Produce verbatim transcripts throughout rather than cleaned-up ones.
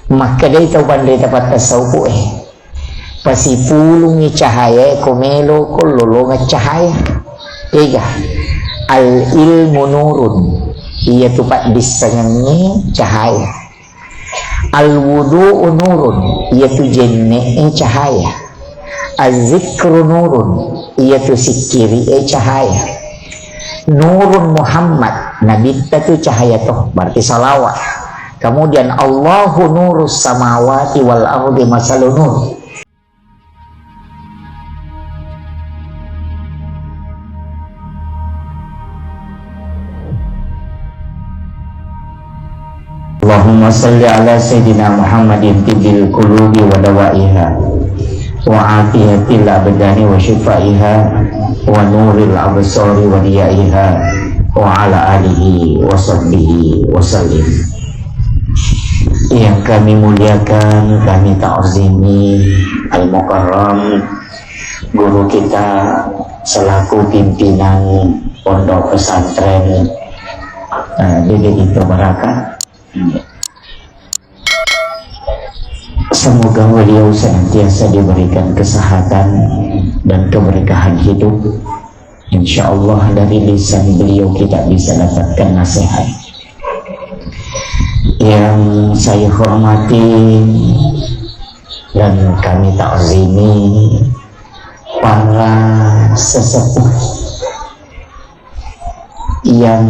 Makkedai tau panrita pattessaupu'e, pasipulungngi cahayae ko meloko lolongeng cahaya. Ega, al-ilmu nurun, iyatu paddissengengnge cahaya. Al-wudu'u nurun, iyatu jenne'e cahaya. Az-zikru nurun, iyatu sikkiri'e cahaya. Nurun Muhammad, nabitta tu cahaya to, berarti salawat. Kemudian Allahu nurus samawati wal ardi masalu nur. Allahumma salli ala Sayyidina Muhammadin tibbil qulubi wa dawaiha, wa afiyatil abdani wa syifaiha, wa nuril absari wa diyaiha, wa ala alihi wa sahbihi wa sallim. Yang kami muliakan, kami ta'zimi Al-Mukarram, guru kita selaku pimpinan Pondok Pesantren, eh, D D I Tobaraka. Semoga beliau senantiasa diberikan kesehatan dan keberkahan hidup. Insya Allah dari lisan beliau kita bisa dapatkan nasihat. Yang saya hormati dan kami takzimi para sesepuh yang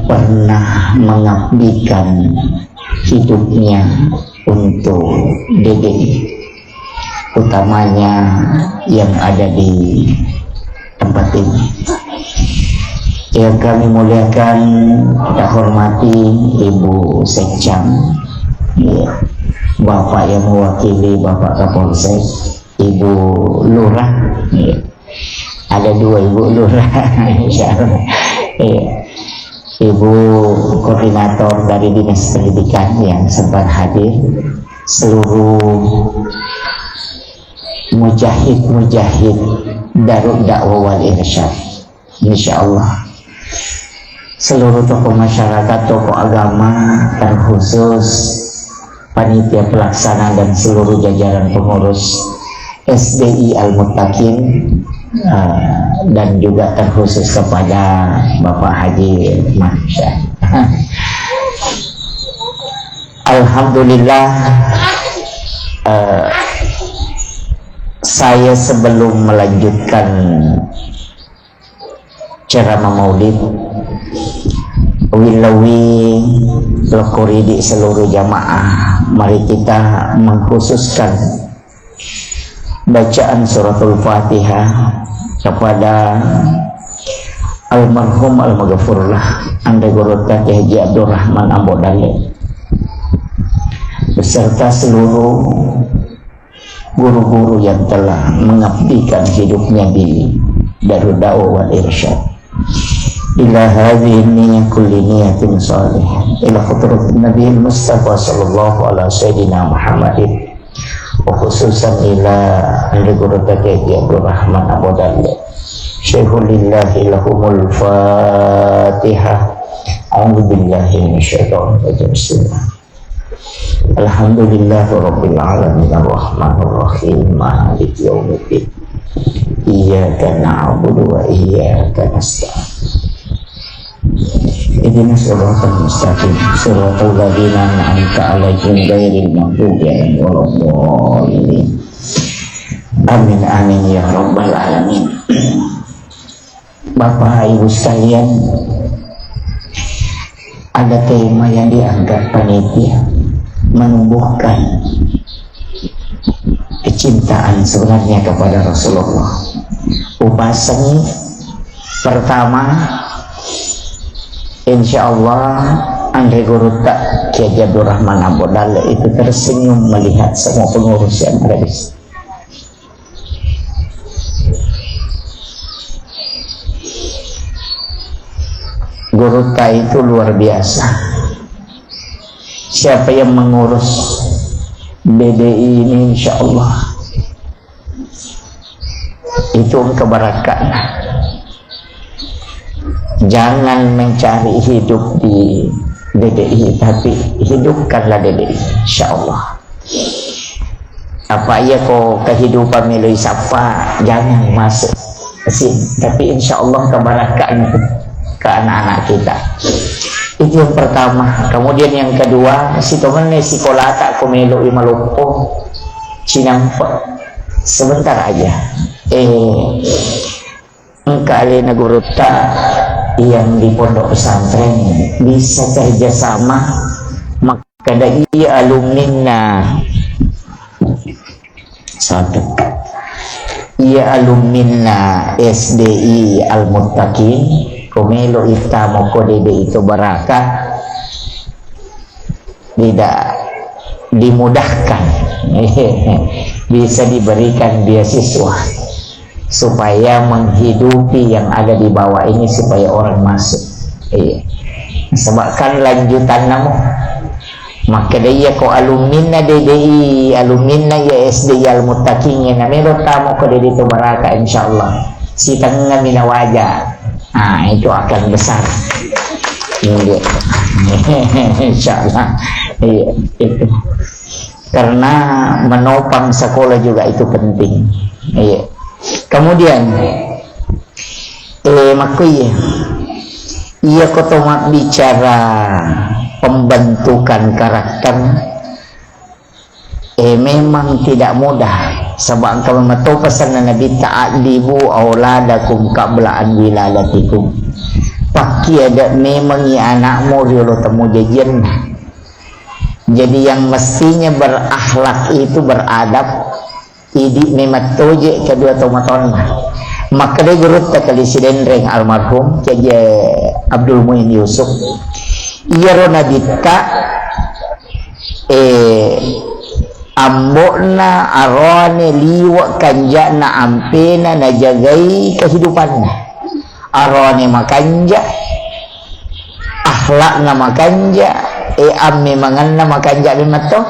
pernah mengabdikan hidupnya untuk D D I, utamanya yang ada di tempat ini. Yang kami muliakan, kita hormati Ibu Sekcam, ya, Bapak yang mewakili Bapak Kapolsek, Ibu Lurah, ya. Ada dua Ibu Lurah, insya Allah. Iya. Ibu Koordinator dari Dinas Pendidikan yang sempat hadir, seluruh mujahid-mujahid Darud Dakwah wal Irsyad. Insya Allah. Seluruh tokoh masyarakat, tokoh agama, terkhusus panitia pelaksana dan seluruh jajaran pengurus S D I Al-Muttaqin, eh, dan juga terkhusus kepada Bapak Haji Mansyah. Alhamdulillah, eh, saya sebelum melanjutkan ceramah maulid, wilawi lokori di seluruh jamaah, mari kita mengkhususkan bacaan suratul Fatihah kepada almarhum almaghfurlah Anre Gurutta Kiai Haji Abdurrahman Ambo Dalle beserta seluruh guru-guru yang telah mengabdikan hidupnya di Darud Da'wah wal Irsyad. Ila hadhihi niyah kulli niyatin salihah. Ila hadratin Nabi Mustafa sallallahu ala sayyidina Muhammadin. Wa khususan ila Anre Gurutta Kiai Abdurrahman Ambo Dalle. Syaikhul lillahi lahumul Fatihah. A'udzu billahi minasyaitonir rajim. Bismillah. Alhamdulillahirabbil alamin, arrahmanirrahim, maliki yaumiddin. Iyyaka na'budu wa iyyaka nasta'in. Ihdinas siratal mustaqim, siratal ladzina an'amta 'alaihim ghairil maghdubi 'alaihim waladdallin. Amin, amin, ya rabbal alamin. Bapak Ibu sekalian, ada tema yang diangkat panitia, menumbuhkan kecintaan sebenarnya kepada Rasulullah. Upasangi pertama, insya Allah, Anre Gurutta Kiai Haji Abdurrahman Ambo Dalle itu tersenyum melihat semua pengurus yang ada di sini. Gurutta itu luar biasa. Siapa yang mengurus D D I ini, insya Allah, itu engka barakatna. Jangan mencari hidup di D D I, tapi hidupkanlah D D I, insya Allah. Apa iya ko kehidupan meloi sappa, jangan masuk mesin. Tapi insya Allah keberkahan ke anak-anak kita. Itu yang pertama. Kemudian yang kedua, sitongenna sikolata ko meloi maloppo, cinampe sebentar aja. Eh, Engka alena gurutta yang di pondok pesantren bisa kerjasama, makkeda iya alumninna, satu, iya alumninna S D I Al Muttaqin, ko melo ittamo ko D D I Tobaraka, tidak dimudahkan, bisa diberikan beasiswa supaya menghidupi yang ada di bawah ini, supaya orang masuk. Iya. Sebab kan lanjutan namo. Makkeda iya ko alumninna D D I, alumninna iya S D I Al Muttaqin, na melo tamo ko D D I Tobaraka, insyaallah. Sitengngami nawaja. Ah, itu akan besar. Iya. Insyaallah. Iya, itu. Karena menopang sekolah juga itu penting. Iya. Kemudian, eh, makkuiye, iya ko to mabbicara pembentukan karakter, eh, memang tidak mudah. Sebab engka memang to pesanna Nabitta, "Addibu auladakum qabla an wiladatikum." Pakkiada memangi anakmu riolo temu jajianna. Jadi yang mestinya berakhlak itu, beradab, idi memattoje kedua tomatonna. Makkedai gurutta Kali Sidenreng almarhum Kiai Abdul Muin Yusuf, iyaro Nabitta, eh, ambo'na aroane liwe' kanja'na ampena najagai kehidupanna. Aroane makanja, akhlakna makanja, e, ammemangenna makanja memang to.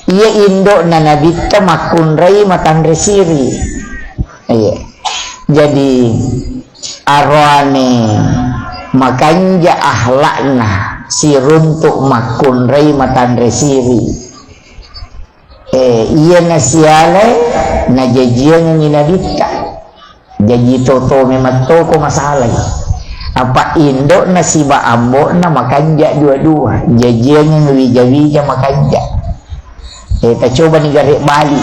Iya indo'na Nabitta makkunrai matanre siri. Iya. Jadi, aroane makanja akhlakna siruntuk makkunrai matanre siri. Eh, iya nasialai, najajiangengngi Nabitta. Jaji toto memang toko masalai. Apa indo'na siba ambo'na makanja dua-dua. Jajiangeng wija-wija makanja. Eh, tacobani gare' Bali.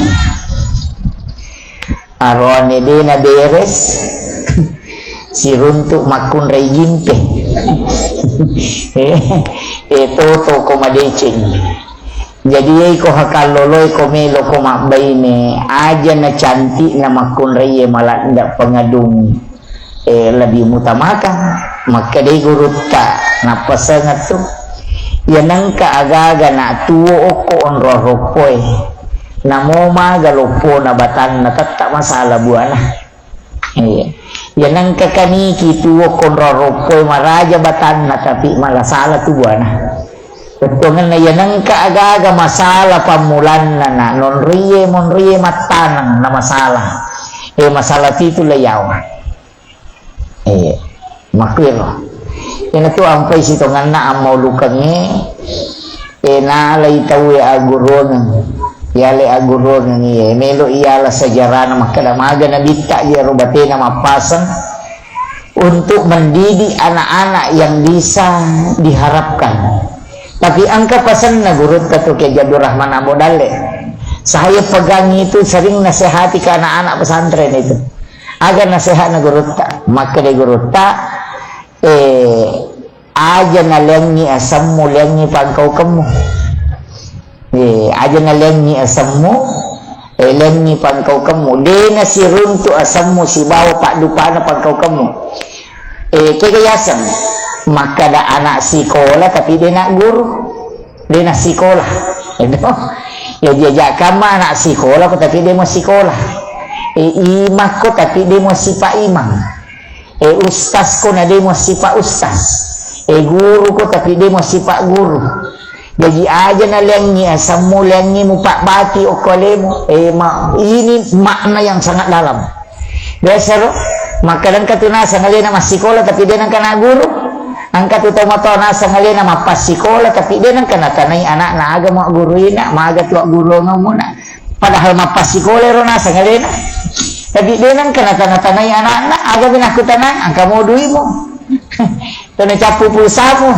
Aroane de' naberes, siruntuk makkunrai ginte. Eh, eh, toto ko madeceng. Jadi, iyai ko hakalloloe ko melo ko mabbaine, aja na cantikna makkunraie maladda pengadung, eh, lebih mengutamakan. Makkedai gurutta, nappasengeng tu, iya nengka agaga na tuo okko onrong roppoe, namo maga loppona batanna, tetta masalah buana. Iya. Iya nengka kaniki tuo konro roppoi maraja batanna, tapi malah salah tu buana. Bettuangenna iya nengka aga-aga masalah pammulanna na nonrie monrie mattaneng na masalah. Eh, masalah pitu le yawa. Iya. Makkiro. Iyana tu ampai sitonganna ammaulukengnge, eh, nalai tauwe agguruangeng. Yale agguruangeng iya, melo iyala sejarahna makkeda maga nabitta iyaro batena mappaseng untuk mendidik anak-anak yang bisa diharapkan. Tapi engka pasenna gurutta tu Kiai Abdul Rahman Ambo Dalle. Saya pegang itu sering nasihati ke anak-anak pesantren itu. Aga nasihatna gurutta? Makkeda gurutta, eh, aja naleangngi asemmu, leangngi pangkaukemmu. Eh, aja naleangngi asemmu, eh, leangngi pangkaukemmu. De' nasiruntu asemmu sibawa paddupana pangkaukemmu. Eh, kega yaseng? Makkeda anak sikola tapi de' na guru. De' na sikola. Itu. Ya, jaja kamma anak sikola ko tapi de' mo sikola. Eh, imang ko tapi de' mo sipa imang. Eh, ustaz ko na de' mo sipa ustaz. Eh, guru ko tapi de' mo sipa guru. Jaji aja naleangngi asemmu, leangngi mupabbati okko alemu. Eh, ma-, ini makna yang sangat dalam. Biasa ro, makkadang ka tu naseng alena massikola tapi de' nengka na guru. Engka tu tau matoa naseng alena mappassikola, tapi de nengka natanai anakna aga magguruina, maga tu agguruangemmu na. Padahal mappassikola ero naseng alena. Tapi de nengka natana-tanai anakna, aga mi nakkutanai, engka mo duimu. Tena cappu pulsamu.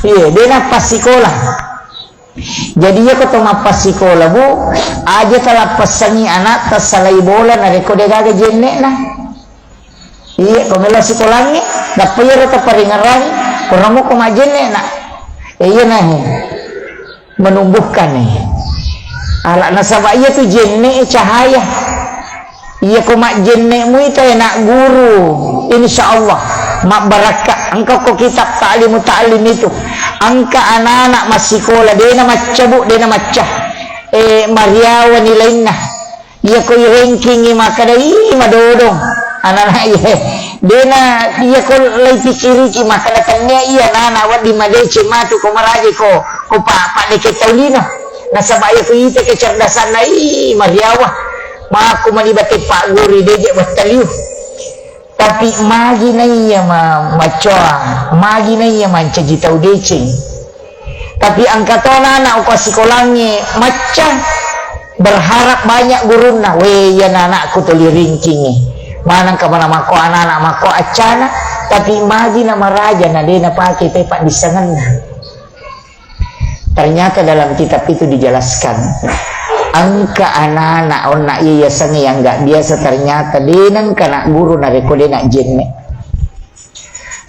Iya, de nappassikola. Jadi, iya ko to mappassikola, Bu, aja talappessangi anak tassalai bola narekko de gaga jenne'na. Iya, ko melo sikolangnge, nappa iyaro taparingerrangi, kurang muko majjenne'na. Eh, iya nahe. Menumbuhkan, eh. Ala nasaba iya tu jenne'e cahaya. Iya ko majjenne' muita, eh, nak guru, insya Allah mabbarakka. Engka ko kitab Ta'limu Ta'lim itu, engka anak-anak massikola, dena macca, Bu, dena macca. Eh, mariawa nilainna. Iya ko irenkingi makkada, "Ih, madodong anak-anak iya." Dena iya ko lai pikiriki makkada, "Tennia iya anak-anak wedding madeceng matu ko maraja ko, ko pa, pa deke tau lino." Nasaba iya ko ita kecerdasanna, ih, mariawa. Makku mani bate pagguru deje wattaliu. Tapi magi naiya ma-, macoa, magi naiya mancaji tau deceng. Tapi engka to anak-anak ko sikolangnge macca, berharap banyak gurunna. We, iya anakku tuli ringkingi. Maneng ka mana mako anak-anak mako accana, tapi magi na maraja na de napake te paddissengenna. Ternyata dalam kitab itu dijelaskan, engka anak-anak onna iya yasengnge yang nggak biasa, ternyata de nengka nak guru narekko de nak jenne.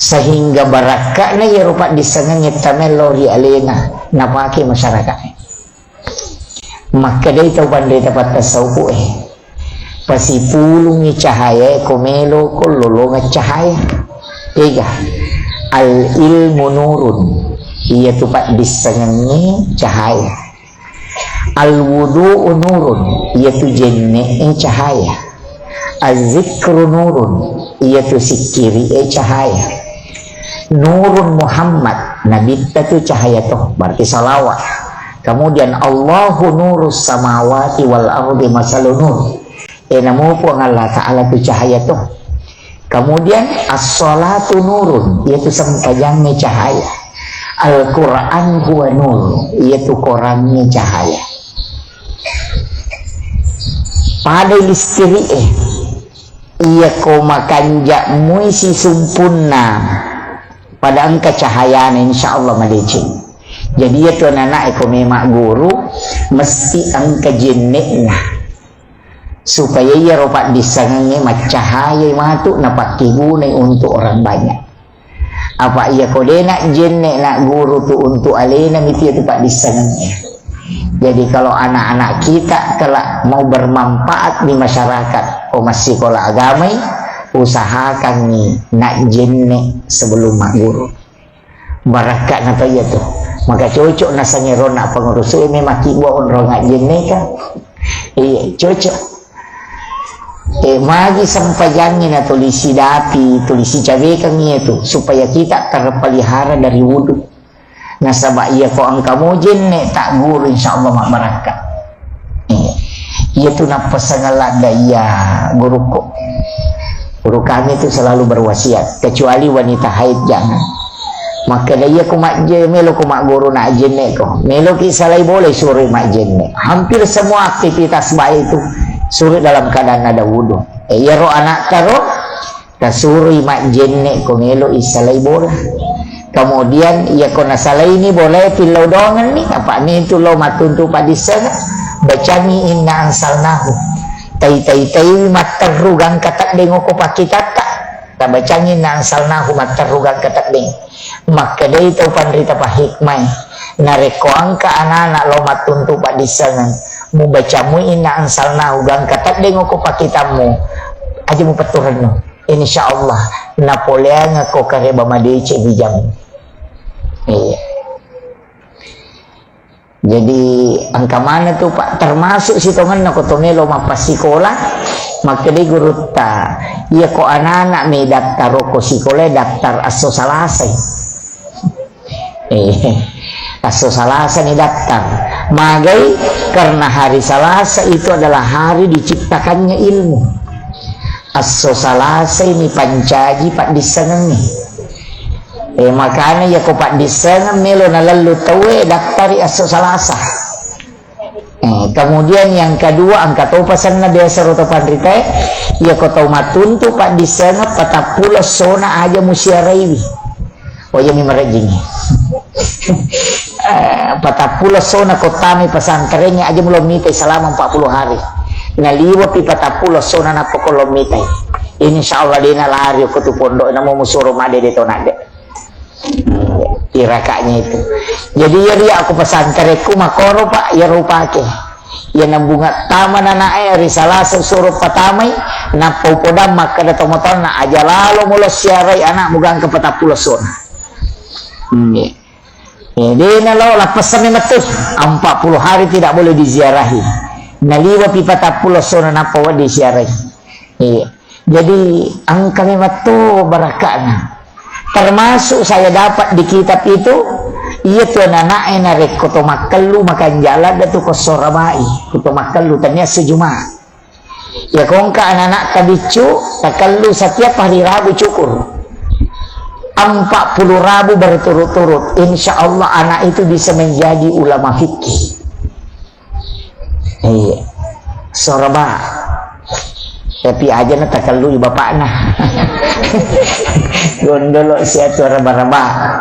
Sehingga barakka'na iyaro paddissengengnge tamello ri alena napake masyarakat. Makkedai tau panrita pattasaupu'e, "Pasipulungngi cahayae ko meloko lolongeng cahaya." Ega, al ilmu nurun, iyatu paddissengengnge cahaya. Al wudu'u nurun, iyatu jenne'e cahaya. Az-zikru nurun, iyatu sikkiri'e cahaya. Nurun Muhammad, nabitta tu cahaya to, berarti salawat. Kemudian Allahu nurus samawati wal ardi masalu nur. E, namo Puang Allah Ta'ala tu cahaya to. Kemudian as-salatu nurun, iyatu sempajangnge cahaya. Al-Quran huwa nur, iyatu Qurangnge cahaya. Pada listiri'e, iya ko makanja mui sisumpunna, pada engka cahayana, insya Allah madeceng. Jadi, iya tu anak-anak e ko memang guru, mesti engka jenne'na. Supaya iyaro paddissengengnge maccahayai matu napakkegunai untuk orang banyak. Apa iya ko de nak jenne nak guru tu untuk alena miti tu paddissengengnge. Jadi kalau anak-anak kita kelak mau bermanfaat di masyarakat, ko massikola agamai, usahakangngi nak jenne sebelum magguru. Barakka'na to iya tu. Maka cocok nasengnge ronna pengurusu e memang kibbua onrong ajjenneka. Iya, cocok. E, magi sempajangngi na tulisi dapi, tulisi cabekangngi itu, supaya kita terpelihara dari wudu. Nasaba iya ko engka mo jenne tak guru, insya Allah mabbarakka. Iya. Iya tu nappesangeng ladda iya guruku. Guru kami tu selalu berwasiat, kecuali wanita haid jangan. Makkeda iya ko majje-, melo ko magguru na ajenne ko. Melo ki salai bola suroi majjenne. Hampir semua aktivitas baik itu suroi dalam keadaan ada wudu. E, iya ro anak taro, tasuroi majjenne ko melo isalai bola. Kemudian, iya ko nasalaini bolae, pillau doangenni, apa mintu lo matuntu paddissengeng, bacangi inna ansalnahu. Tai-tai-taiwi matterru gangka teddeng oko pakkitatta. Tabacangi inna ansalnahu matterru gangka teddeng. Makkedai tau panrita pahikmai, narekko engka anak-anak lo mattuntu paddissengeng, mubaca mui inna ansalnahu gangka teddeng oko pakkitammu, aja mupettu rennu. Insya Allah, napoleangekko kareba madeceng wijang. Iya. Jadi, engka maneng tu, Pak, termasuk sitongenna ko to melo mappassikola, makkedai gurutta, iya ko anak-anak mi daftar ko sikola, daftar esso Salasai. Eh, esso Salasa ni daftar. Magai, karena hari Salasa itu adalah hari diciptakannya ilmu. Esso Salasa ini pancaji paddissengengnge. Eh, makanya iya ko paddissengeng melo nalallu tauwe, dattari esso Salasa. Eh, kemudian yang kedua, engka to pasenna biasa ro to panritae, iya ko tau matuntu paddissengeng patappulo essona aja musiaraiwi. Oh, iya mi marejjingi. Eh, patappulo essona ko tamai pesantrennya aja mulo mitai selama empat puluh hari. Naliwapi patappulo essona nappa ko lo mitai. Insya Allah dena lari ko tu pondok, namo musuro made de to nadde. Hmm, tirakanya itu. Jadi, iya ri aku pesantrenku makoro, Pak, iya ro pake. Iya nabunga tama nanae ri Salasa suro patamai, nappa upodang makkeda tomatoanna, aja lalo mulo siarai anakmu gangka patappulo essona. Hmm, iya. Eh, dena lo lappessami metu, empat puluh hari tidak boleh diziarahi. Naliwapi patappulo essona nappa wedding siarai. Iya. Jadi, engka memang to baraka'na. Termasuk saya dapat di kitab itu, iya tu anak-anak e narekko to makkellu makanjala da tu ko sorabai, ku to makkellu tania sejuma. Ya ko engka anak-anak tabiccu, takellu setiap hari Rabu cukur. Empat puluh Rabu berturut-turut, insya Allah anak itu bisa menjadi ulama fikih. Iya. Soraba. Tapi aja na takellui bapakna. Gondolo sia tu raba-raba.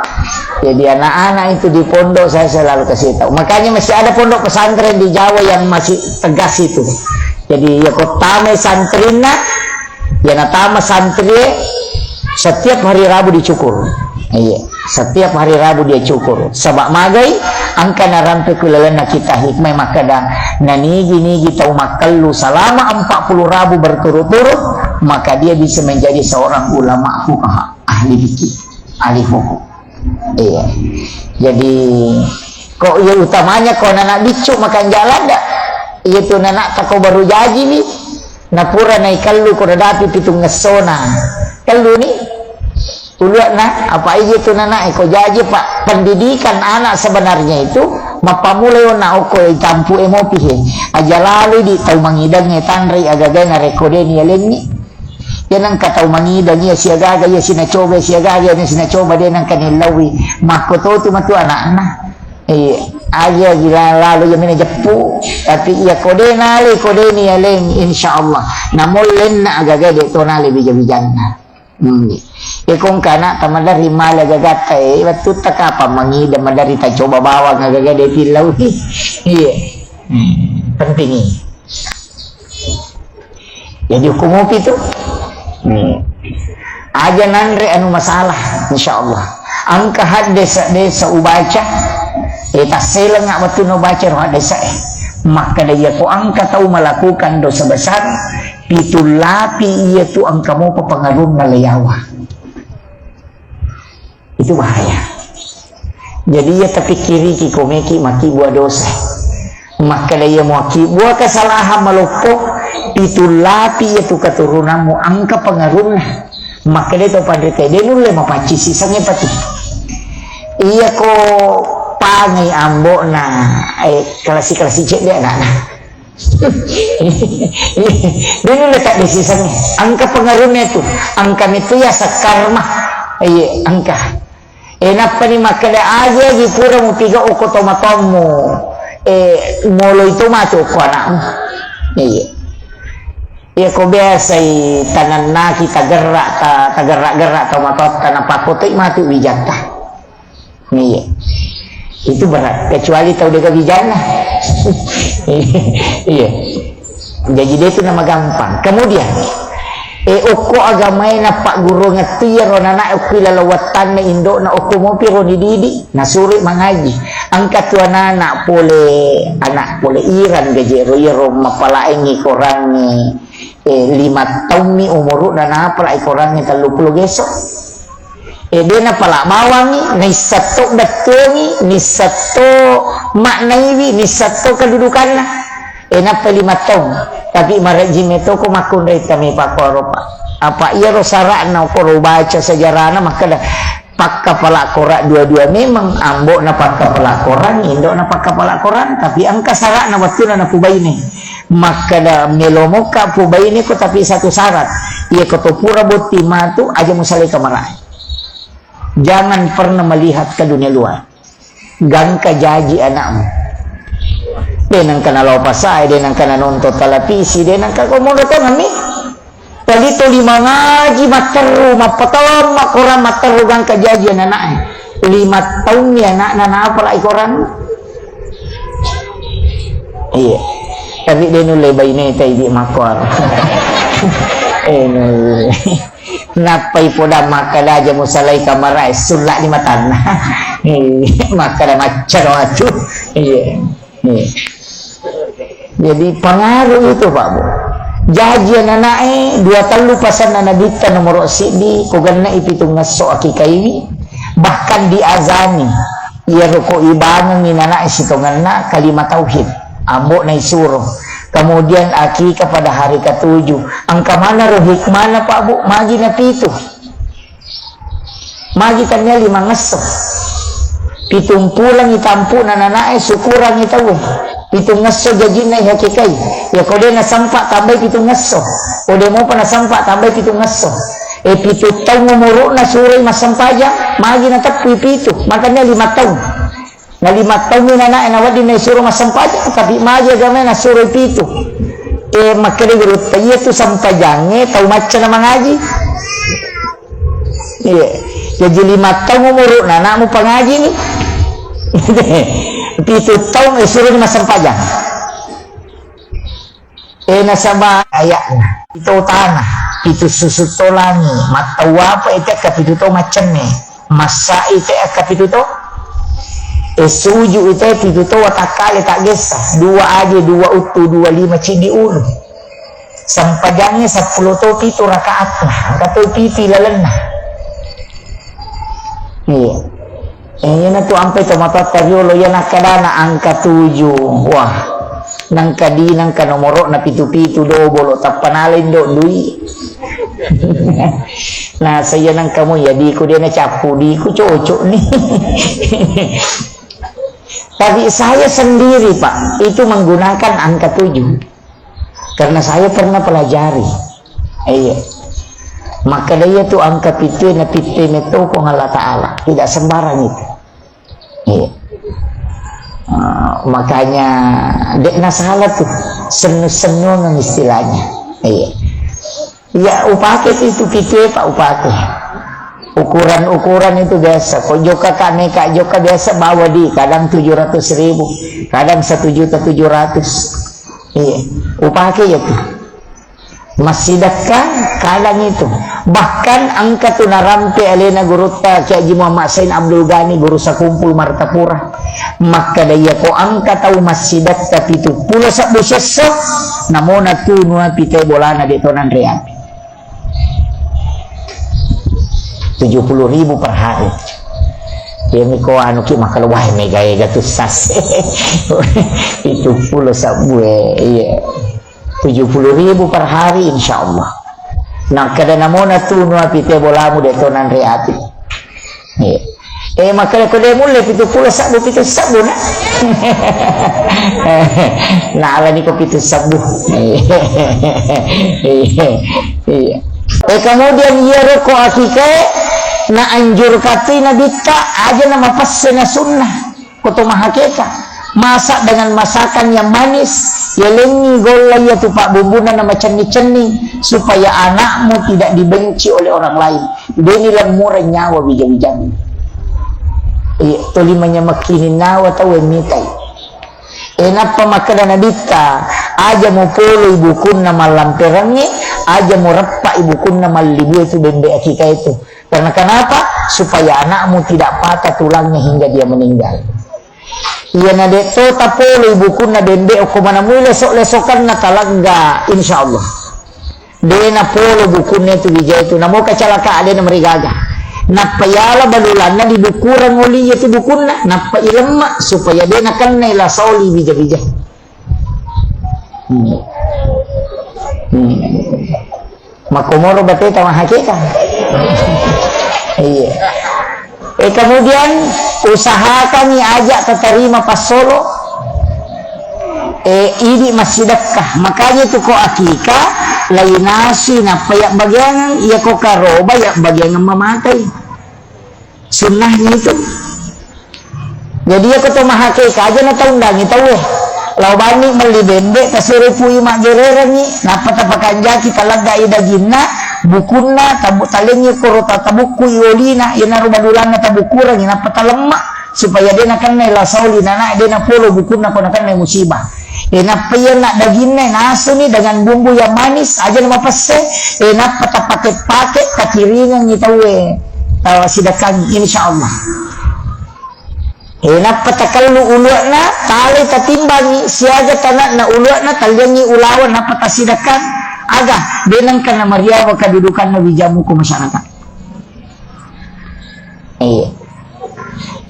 Jadi anak-anak itu di pondok saya selalu kasih tahu. Makanya masih ada pondok pesantren di Jawa yang masih tegas itu. Jadi ya kotame santrinna, ya natama santri setiap hari Rabu dicukur. Iya, setiap hari Rabu dia cukur. Saba magai, engka narampe ku lalenna kitab hikmah makkeda, nanigi-nigi tau makkellu selama empat puluh Rabu berturut-turut, maka dia bisa menjadi seorang ulama fuqaha, ahli fikih, ahli hukum. Iya. Jadi, kok iya utamanya ko anak biccu makanjala da. Iya tu anak tako baru jaji wi. Napura naikellu ko dadapi pitung essona. Kellu ni. Uluakna, apa iya tu nana, eh, ko jaji, Pak, pendidikan anak sebenarnya itu mappamulai onna okko itampu e mopi he. Aja lalu di tau mangidang e tanrai agagai narekko de ni alenni. Iya nengka tau mangidang iya siagaga iya sinacoba iya siagaga iya sinacoba de nengka nillaui. Makko to tu matu anakna. Iya, aja gila lalu iya mena jeppu. Tapi iya ko de nale ko de ni aleng, insya Allah. Namollenna agagai de to nale bija-bijanna. Hmm. E kong kana tamadari male gagatta e, wettutta kapang mangida madari tacoba bawang agaga de tillau. Iya. Hmm. Penting. Jadi hukum mopi tu. Hmm. Aja nanre anu masalah, insya Allah. Engka haddesa-desa ubaca, e tasseleng wettu no baca ro haddesa e. Makkeda iya ko engka tau melakukan dosa besar, pitu lapi iya tu engka mopa pengaruhna leyawa. Itu bahaya. Jadi iya tapikkiriki ko meki makkibua dosa. Makkeda iya muakkibua kesalahan maloppo, pitu lapi iya tu keturunanmu engka pengaruhna. Makkeda to panrita de nulle mapaccing sisengnge pati. Iya ko pangai ambokna, eh, kelasi-kelasi cedde anakna. Dulu letak di siseng. Engka pengaruhnya itu. Engka itu ya sekarma. Iya, engka. Eh, nappa ni makkeda aja di pura mu piga uko tomatommu. Eh, molo itu matu uko anakmu. Iya. Iya, ko biasai tanannaki tagerrak, ta-, tagerrak-gerrak tomatotta, napakotoi matu wijatta. Iya. Itu berat. Kecuali tau dega bijanna. Iya. Jadi dia itu nama gampang. Kemudian, eh, okko agamae na pagguru ngettu iyaro nana okko ilala wattanna indokna okko mopi ro ni didi, nasuri mangaji. Engka tu anak-anak pole, anak pole Iran gajero iyaro mapalaengi korangi, eh, lima taummi umurukna napalai korangi tellu puluh geso. Eh, de napala bawangi, naissatto bettuangi, nissatto maknaiwi, nissatto kedudukanna. Eh, nappa lima taung. Tapi marejji metoko makkunrai tami pakkuaro, Pak. Apa iyaro sara'na okoro baca sejarahna makkeda pakkapala kora dua-dua memang ambokna pakkapala korang, indokna pakkapala korang, tapi engka sara'na wettuna napubaine. Makkeda melomokka pubaineko tapi satu syarat. Iya ko to pura botting matu aja musalai kamarae. Jangan pernah melihat ke dunia luar. Gangka jaji anakmu. De nengka nalao pasae, de nengka nanonton televisi, de nengka ko modo tongenni. Tali toli mangaji matteru, mappatamma korang matteru gangka jaji anakna. Lima taunni anakna napalai korang. Iya. Tapi de nulle baineta idi makkuaro. Eh, nulle. Nappai podang makkeda aja musalai kamarae, sullani matanna. Eh, makkeda maccaro atu. Iya. Iya. Jadi pengaruh itu, Pak Bu. Jaji ananae dua tellu pasanna Nabitta nomoro siddi, ko gennai pitungngesso akikaiwi, bahkan diazani. Iyaro ko ibangengi nanae sitongenna kalima tauhid, ambo'na isuro. Kemudian akikah pada hari ketujuh. Engka manaro hikmahna, Pak Bu, magi napitu. Magi tania limangngesso. Pitumpulangi tampu'na nanae, syukurangi tauwe. Pitungngesso jajinna ihakikai. Ya ko de nasempa tambai pitungngesso. Ko de mopa nasempa tambai pitungngesso. E, pitu taung umuru'na suroi massempajang, magi nateppui pitu, makanya lima taung. Na lima taunni nanae nawedding naisuro massempajang, tapi magi agamae nasuroi pitu. E, makkeda gurutta, iya tu sempajangnge tau macca na mangaji. Iya. Jaji lima taung umuru'na anakmu pangaji ni. Pitu taung, e, suroni massempajang. E, nasaba aya'na, pitu tana, pitu susu to langi, mattawapa ite ka pitu to maccenne, massa ite ka pitu to, e, suju ite pitu to watakkale taggessa, dua aje, dua uttu, dua lima ciddi ulu. Sempajangnge seppulo to pitu rakaatna, engka to pitu lalenna. Iya. Eh, iyanatu ampai tomatoatta riolo, iya nakkadana angka tuju. Wah, nangka di, nangka nomoro'na pitu-pitu, dobolo, tappa nala indo dui. Nah, saya nangka mu, ya diku dia nacappu, diku cocok nih. Tapi saya sendiri, Pak, itu menggunakan angka tujuh. Karena saya pernah pelajari. Iya. Makkeda iya tu angka pitu na pitte metto Puang Allah Ta'ala. Tidak sembarang itu. Iya. Ah, makanya dek na salah tuh. Sennu-sennungan istilahnya. Iya. Ya, upake itu pitu, Pak, upake. Ukuran-ukuran itu biasa. Kok jokka, Kak, meka jokka biasa bawa di, kadang tujuh ratus ribu, kadang satu juta tujuh ratus. Iya, upake ya tuh. Massidekka kadang itu. Bahkan angka tu narampe alena gurutta Kiai Haji Muhammad Sain Abdul Ghani, guru sakumpul Martapura. Makkeda iya ko angka tau massidekka pitu pulo sebbu sesso, namona tunu api te bolana de to nanre api. Tujuh puluh ribu per hari. Iya mi ko anu ki makkeda, wah, mega ega tu sase. Pitu pulo sebbu e, iya. Tujuh puluh ribu per hari, insya Allah. Nah, kada namona tunu api te bolamu de to nanre api. Iya. Eh, makkeda ko de mulle pitu pulo sebbu, pitu sebbu na. Nalani ko pitu sebbu. Iya. Iya. Eh, kemudian iya roko akikae na anjurkatui nabitta aja na mapesse na sunnah. Ko to mahakeka, masak dengan masakan yang manis, yalengngi golla iya tu pabbumbunna na macenning-cenning, supaya anakmu tidak dibenci oleh orang lain. Deni lemmureng nyawa wija-wijangnge. Iya, toli manyamekkining nawa tau e mitai. E, nappa makkeda nabitta, aja mupoloi bukunna mallamperengnge, aja mureppai bukunna mallibue tu bembe akikae tu. Karena kenapa? Supaya anakmu tidak patah tulangnya hingga dia meninggal. Iyana de to tapoloi bukunna bembe okko manamui lesok-lesokanna talagga, insya Allah. De napolo bukunna itu wijae tu, namo kecelakaan de namarigaga. Nappa yala balulanna dibukurang oli iya tu bukunna, nappa ilemma supaya de nakennai lasoli wija-wija. Hmm. Hmm. Makkomoro bateta mahakeka. Iya. Eh, kemudian usahakangi aja tatarima passolo. Eh, idi massidekka. Makanya tu ko akika, lainasi nappa ya bagiangan, iya ko karoba ya bagiangan mamakai. Sunnahnya itu. Jadi, iya ko to mahakeka aja na taundangi tauwe. Lao bani melli bembe, tasuro pui maggererengi, nappa tapakanjaki, taleggai daginna, bukunna, tabu-, talengngi koro ta-, tabukkui olina, iyanaro badulanna tabukurengi, nappa talemma, supaya de nakennai lasauli nana, de napolo bukunna ko nakennai musibah. E, nappa iyanna daginna nasuni dengan bumbu yang manis, aja na mapesse, e, nappa tapake-pake, takiringengi tauwe, tawa sidakangi, insya Allah. E, nappa takellu ulu'na, talai tatimbangi, siaga tanakna ulu'na, talliangi ulawa, nappa tasidakkang. Aga, de nengka namariawa kedudukanna wijamu ko masyarakat. Iya.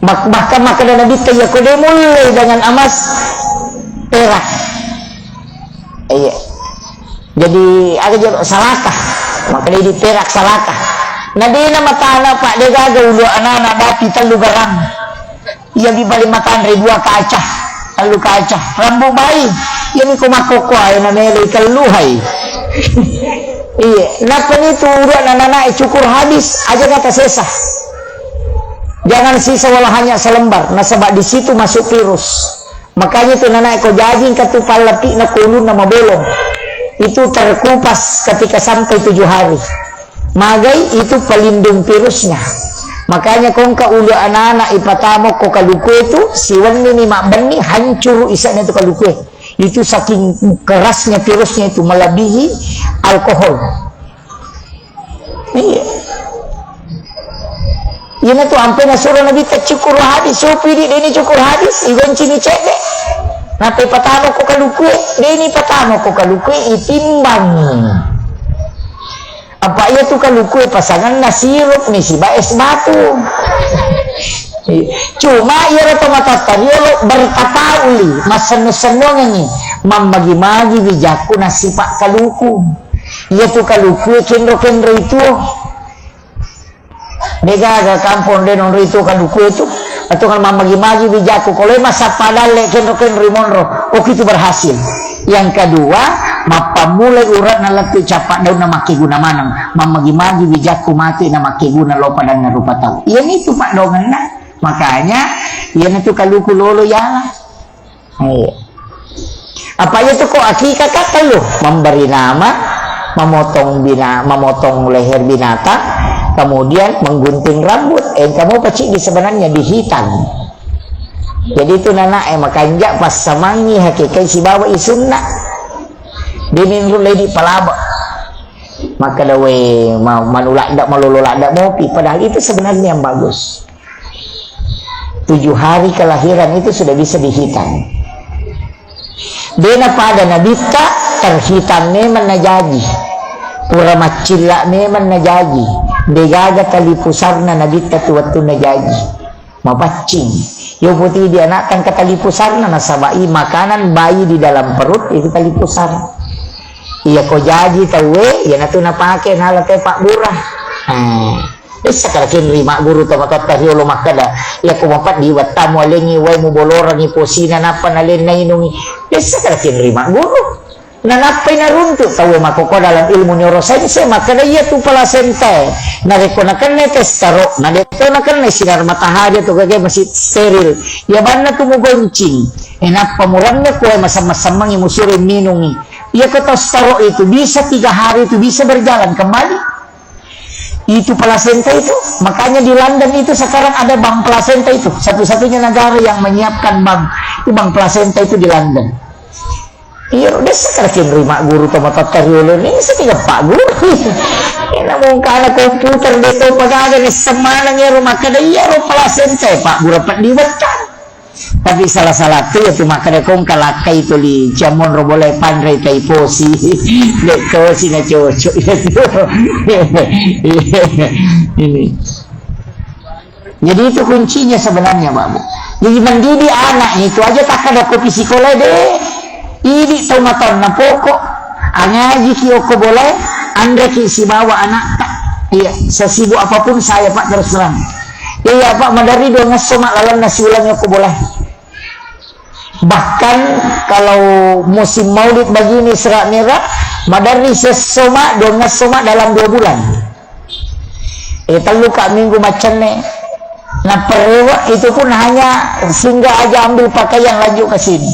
Mak-, bahkan makkeda Nabitta, iya ko de mulle dengan emas, perak. Iya. Jadi, aga jero salaka. Makkeda di perak salaka. Na de na matana, Pak, de gaga ulu anana dapi tellu garang. Iya, di bali matanre dua kaca, tellu kaca. Rambu bai. Iya, ni ko makkokko ae na mele ikellu hai. Iya, nappa ni tu ulu anana e cukur habis, aja kata sesa. Jangan sisa walau hanya selembar, nasaba di situ masuk virus. Makanya itu nana e ko jaji engka tu pallapi'na ko ulunna mabolong. Itu terkupas ketika sampai tujuh hari. Magai itu pelindung virusnya. Makanya ko engka ulu anak-anak ipatamo ko kalukue itu, siwenni ni mabbenni hancur isaknya itu kalukue. Itu saking kerasnya virusnya itu melebihi alkohol. Iya. Ina tu ampe nasuro Nabitta cukur hadis, supi di deni cukur hadis, igoncini cedde. Nape patamo ko kalukue, deni patamo ko kalukue, itimbangi. Apa iya tu kalukue pasanganna sirup ni siba es batu. Cuma iyaro tomatoatta riolo bertapauli, massennu-sennungengi, mammagi-magi wijakku nasipa kaluku. Iya tu kalukue kenro-kenro itu. Degaga kampong de nonro itu kalukue itu. Atau kan mammagi-magi wijakku, kalau emang sappa dalle kenro-kenro monro, oke itu berhasil. Yang kedua, mappammulai uratna lettu cappa daunna makkeguna maneng, mammagi-magi wijakku mati na makkeguna lo padanna rupa tau. Iya nitu paddoangenna. Makanya, iya nitu kaluku lolo yala. Iya. Apa iya tu ko akikah kan tellu, memberi nama, memotong bina-, memotong leher binatang, kemudian menggunting rambut. Engka mo pacik di sebenarnya dihitan. Jadi itu nana e makanja passamangi hakikai sibawa isunna. Dia minru ledi palaba. Maka dawe ma-, manu ladda, malolo ladda mopi. Padahal itu sebenarnya yang bagus. Tujuh hari kelahiran itu sudah bisa dihitan. Dena pada Nabitta terhitan memang najaji. Pura maccilla memang najaji. Degaga tali pusarna Nabitta tu waktu najaji. Mapaccing. Yo putih di anak tangka tali pusarna nasabai makanan bayi di dalam perut itu tali pusar. Iya ko jaji tauwe, iya natu napake nala te pabbura. Nah. Dessa karakenri magguru tomatoatta riolo makkeda, iya ko mapeddi wettamu alengngi wae mubolorangi posina nappa nalenna inungi. Dessa karakenri magguru. Nanappai naruntu tauwe makkokko dalam ilmu neuroscience makkeda iya tu palasentae. Narekko nakenna testaro, na detto nakenna sinar matahari atau gaga masih steril. Iya banna tu mugoncing. E nappa muranne koe masam-masammangi musure minungi. Iya ko testaro itu bisa tiga hari itu bisa berjalan kembali. Itu plasenta itu, makanya di London itu sekarang ada bank plasenta itu, satu-satunya negara yang menyiapkan bank, itu bank plasenta itu di London. Iya, udah sekarang nerima guru tomatoatta riolo ini, setiga pak guru. Ini namun karena komputer dia tahu pagaga nih, semana nih rumah kada iya, ro plasenta, Pak, guru peddi wettang. Tapi salah-salah tu ya tu makkeda kong kalakkai tuli ciamonro boleh panrei tai posi. Dek tosi na cocok ya tu. Ini. Jadi itu kuncinya sebenarnya, Pak Bu. Jadi mendidik anak itu aja tak ada kopi sekolah deh. Ini tau matang na pokok. Angaji ki oko boleh, anre ki sibawa anak tak. Iya, sesibuk apapun saya, Pak, terus terang. Iya, Pak, madari dua ngesso mak lalang nasi ulang oko boleh. Bahkan kalau musim maulid begini serak merah, maderri sesso mak, dua ngesso mak dalam dua bulan. Eh, tellu ka minggu macenne, Nappa rewe' itu pun hanya singgah aja ambil pakaian lanjut ke sini.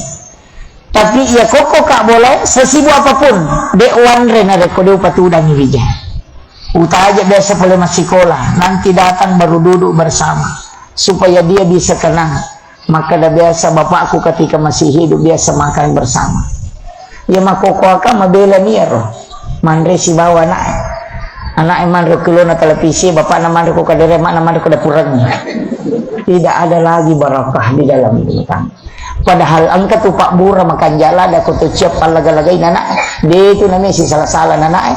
Tapi iya kokko ka' bolae, sesibuk apapun, de' uwanre narekko de' upatudangngi wija. Utaja biasa pole massikola, nanti datang baru duduk bersama, supaya dia bisa kenang. Makkeda biasa bapakku ketika masih hidup biasa makan bersama. Iya makkokkoaka mabelani iyaro. Manre sibawa ana'e. Ana'e manre kilona televisi, bapakna manre ko kadere, makna manre ko dapurengnge. Tidak ada lagi barakah di dalam rumah tangga. Padahal engka tu pabbura makanjala da ko to cia pallaga-lagai nana, de tu namesi sala-sala nana e.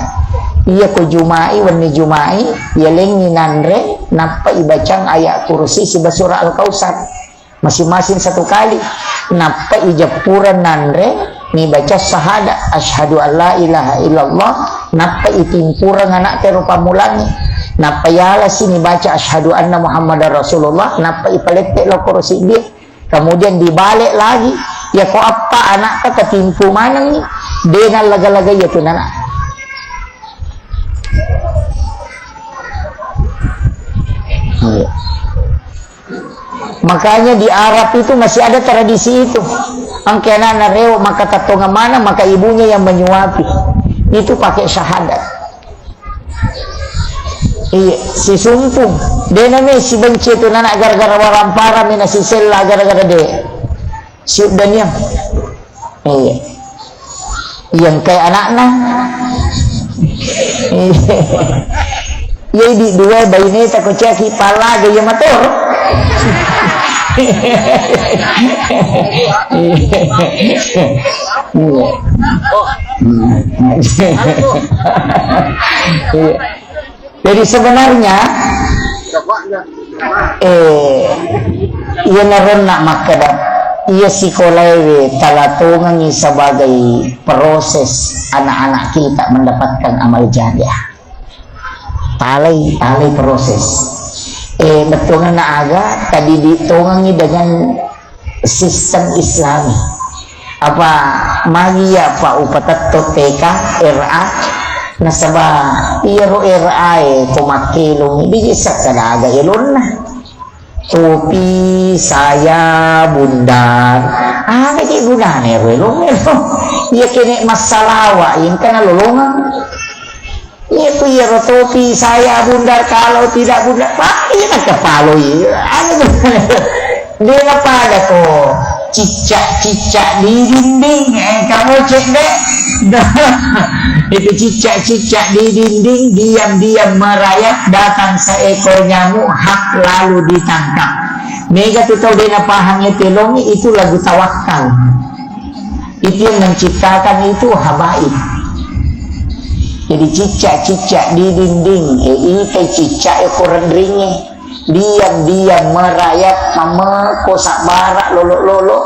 Iya ko Jumai, wenni Jumai, yalengngi nanre, nappa ibacang ayat kursi siba surah Al-Kausar. Masing-masing satu kali. Nappa ijappureng nanre, nibaca sahada, asyhadu an la ilaha illallah, nappa itimpureng anak tero pammulangi. Nappa yalasi nibaca asyhadu anna Muhammadar Rasulullah, nappa ipalette lokoro siddie. Kemudian dibalik lagi, ya ko appa anakta katimpu manengi, de nallaga-lagai ya tu nana. Iya. Makanya di Arab itu masih ada tradisi itu. Angke anak narewo maka tattonga mana, maka ibunya yang menyuapi. Itu pakai syahadat. Iya, sisumpung. Dena me sibenci tu nana gara-gara warampara mina sisella gara-gara de. Siuddaniang. Iya. Yang kayak anakna. Iya. Iya, di dua baine ta ko caki pala ga iya mator. Iya. Iya. Hmm. Iya. Jadi sebenarnya, eh, iya naronna makkeda, iya sikolaewe talatongengi sebagai proses anak-anak kita mendapatkan amal jariah. Talai, talai proses. Eh, bettuanna aga tadidik tongengi dengan sistem Islami. Apa magi ya pa upatetto T K, R A, nasaba iyaro R A e ko makkelungi, biji sakkadaga elonna. Topi, saya, bundar. Aga je gunana ero elong ero. Iya kene massalawa, engka nalolongeng. Iya tu, iyaro topi saya bundar, kalau tidak bundar, wah, iya kan kepalo iya. Anu tu. Dia apa ada ko cicak-cicak di dinding, eh, kamu cek deh. Itu cicak-cicak di dinding, diam-diam merayap, datang seekor nyamuk, hap, lalu ditangkap. Mega tu tau dena paham ya telongi itu lagu tawakal. Itu yang menciptakan itu habaib. Jadi cicak-cicak di dinding, eh, itai cicak e ko rendringe. Diam-diam merayap, mame ko sabbara lolo-lolo.